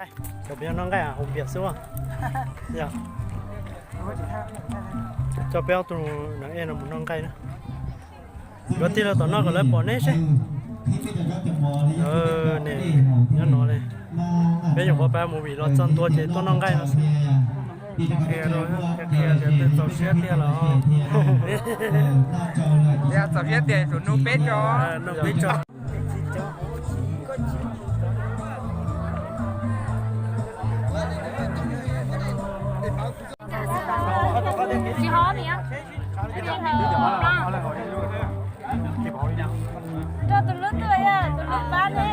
Cov peb noj nqaij haus npias xwb as. Coj peb ob tug no es no mus noj nqaij na. Yuav tig los tom no kom lawv pom neb seb. Nyob no li, peb nyuam qhuav pab movie los txog ntua ces tuaj noj nqaij no xwb. Qhia tias twb txaus siab tiag los. Txaus siab tiag, tsum nug peb tso. Nug peb tso. Tsis hov ni. Rau tus hlub tuaj, tus hlub pab ne.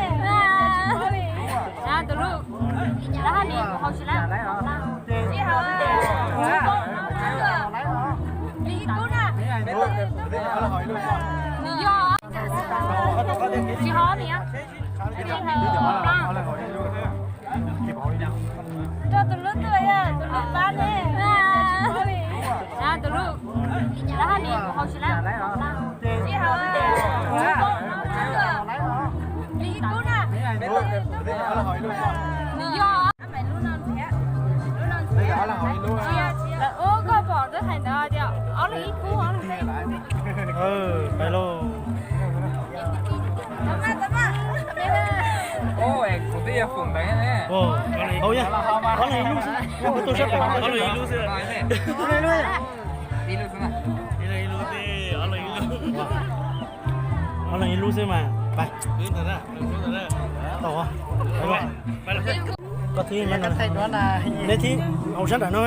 Tus hlub, lawv hais ni kuv hauv tsis lawm. Tsis hov. Yog. Tsis hov ni. Rau tus hlub tuaj, tus hlub pab ne. Tus hlub, lawv hais ni kuv hauv tsis lawm. Tsis hov. Yog. Lawv ua koj pom twb hais ntawd tias ob leeg ib khub, ob leeg ib khub. Pais lauj. Kuv twb yog foom ntawd ne. Hauv yog ob leeg ib lub xwb, ob leeg ib lub xwb. Ib lub xwb. Ob leeg ib lub xwb mas. Pais. Tau. Koj thib, neb thib hauv sab nram no.